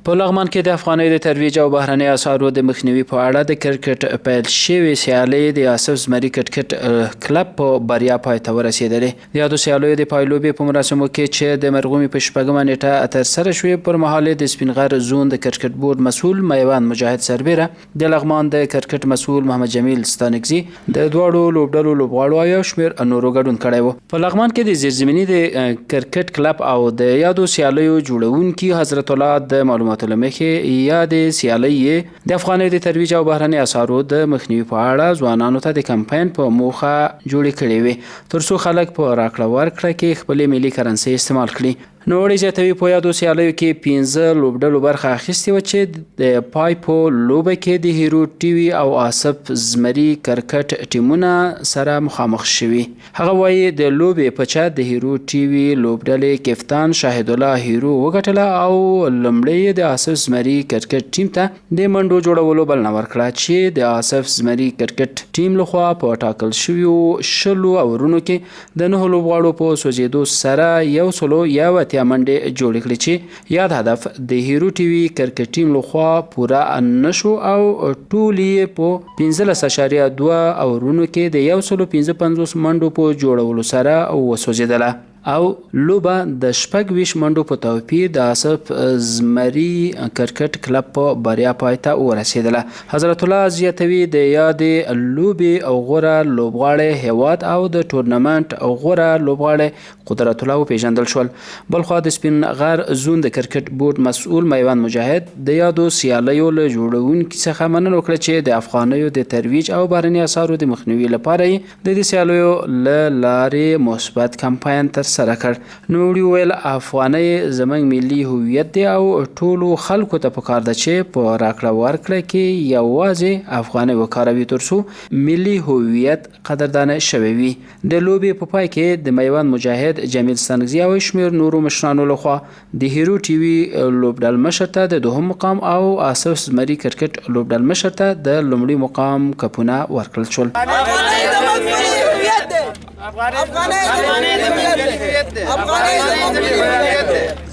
په لغمان کې د افغانیو د ترویج او بهرنیو اسعارو د مخنیوي په اړه د کرکټ پیل شوې سیالۍ د آصف زمري کرکټ کلب په بریا پای ته ورسېدلې. د یادو سیالیو د پایلوبې په مراسمو کې چې د مرغومي په شپږمه نېټه ترسره شوې، پر مهال یې د سپین غر زون د کرکټ بورډ مسؤل میوند مجاهد سربېره د لغمان د کرکټ مسؤل محمد جمیل ستانکزي، د دواړو لوبډلو لوبغاړو او یو شمېر نورو ګډون کړی و. په لغمان کې د زیرزمیني د کرکټ کلب او د یادو سیالیو جوړونکي حضرت الله د معلوماتو له مخې، یادې سیالۍ یې د افغانیو د ترویج او بهرني اسعارو د مخنیوي په اړه ځوانانو ته د کمپاین په موخه جوړې کړې وې، ترڅو خلک په راکړه ورکړه کې خپلې ملي کرنسۍ استعمال کړي. نوموړی زیاتوي، په یادو سیالیو کې 5 لوبډلو برخه اخیستې وه چې د پای په لوبه کې د هیرو ټي وي او آصف زمري کرکټ ټیمونه سره مخامخ شوي. هغه وايي، د لوبې پچه د هیرو ټي وي لوبډلې کپتان شاهدالله هیرو وګټله او لومړی یې د آصف زمري کرکټ ټیم ته د منډو جوړولو بلنه ورکړه چې د آصف زمري کرکټ ټیم لخوا په ټاکل شویو 20 اورونو کې د نهو لوبغاړو په سوځېدو سره 181 منډې جوړې کړې چې یاد هدف د هیرو ټي وي کرکټ ټیم لخوا پوره نشو او ټولې یې په 15.2 اورونو کې د 155 منډو په جوړولو سره وسوځېدله او لوبه د 26 منډو په توپیر د آصف زمري کرکټ کلب په بریا پای ته ورسېدله. حضرت الله زیاتوي، د یادې لوبې غوره لوبغاړی هیواد او د ټورنمنټ غوره لوبغاړی قدرت الله وپېژندل شول. بلخوا د سپین غر زون د کرکټ بورډ مسؤل میوند مجاهد د یادو سیالیو له جوړونکي څخه مننه وکړه چې د افغانیو د ترویج او بهرني اسعارو د مخنیوي لپاره یې د دې سیالیو له لارې مثبت کمپاین ترسره کړ. نوموړي وویل، افغانۍ زموږ ملي هویت دی او ټولو خلکو ته پکار ده چې په راکړه ورکړه کې یوازې افغانۍ وکاروي ترڅو ملي هویت قدردانه شوی وي. د لوبې په پای کې د میوند مجاهد، جمیل ستانکزي او یو شمېر نورو مشرانو لخوا د هیرو ټي وي لوبډلمشر ته د دوهم مقام او آصف زمري کرکټ لوبډلمشر ته د لومړي مقام کپونه ورکړل شول. افغانۍ زموږ ملي هویت دی. افغانۍ زموږ ملي هویت دی. افغانۍ زموږ ملي هویت دی.